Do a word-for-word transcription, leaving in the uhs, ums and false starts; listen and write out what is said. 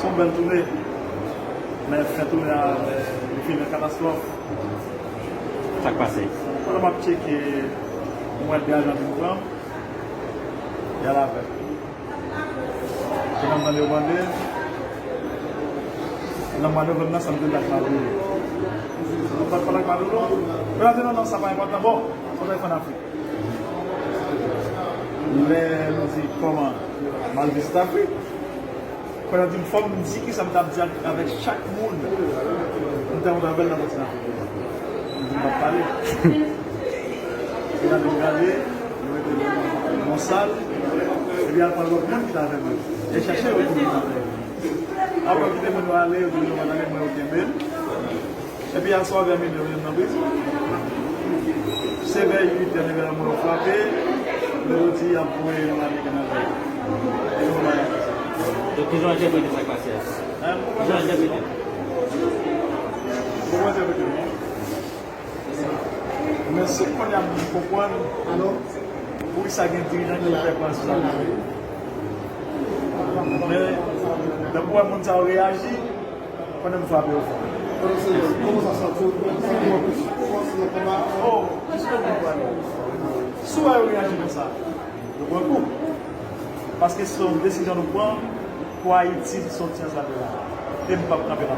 Yon bèl tounen. Men fen tounen an, li fini an katastwòf. Sa k pase? Pandan m ap tcheke, m wè de ajan vin pran m. Y al avè m. Kounye a m tande yo mande, nan mwa novanm nan, sa m te bat Maduro. Sa m bat Maduro. Yo di non, non, sa pa enpòtan. Bon, sa w t al fè ann Afrik? Lè nou di kòman m al vizite Afrik, kounye a di m fò m di kisa m t ap di ak, avèk chak moun m te rankontre avè l nan kontinan Afrik. M di m p ap pale. Yo gade m gade, yo mete m nan sal, epi al pran lòt moun ki t avè m yo. E chache yo pou yo t avè m. Apre yo kite moun yo ale, yo di yo pa t ale, mwen yo kenbe m. Epi aswè vè minui yo mete m nan prizon. Se vè uit è, nèg yo mwen yo frape, yo di y ap voye nou ale Kanada. E nou bay. Donk, kijan w entèprete sa k pase a? Hein? Kijan w entèprete? Mwen entèprete non. Men se kounye a m konprann poukisa gen dirijan ki fè pran sou sa. Men, lè m wè moun sa yo reyaji, konnen m frape yo fò. Oh, jis nou konprann. Si w wè yo reyaji konsa, yo pran kou. Paske se yon desizyon nou pran pou Ayiti soti nan sa nou ye la. E m p ap kanpe la.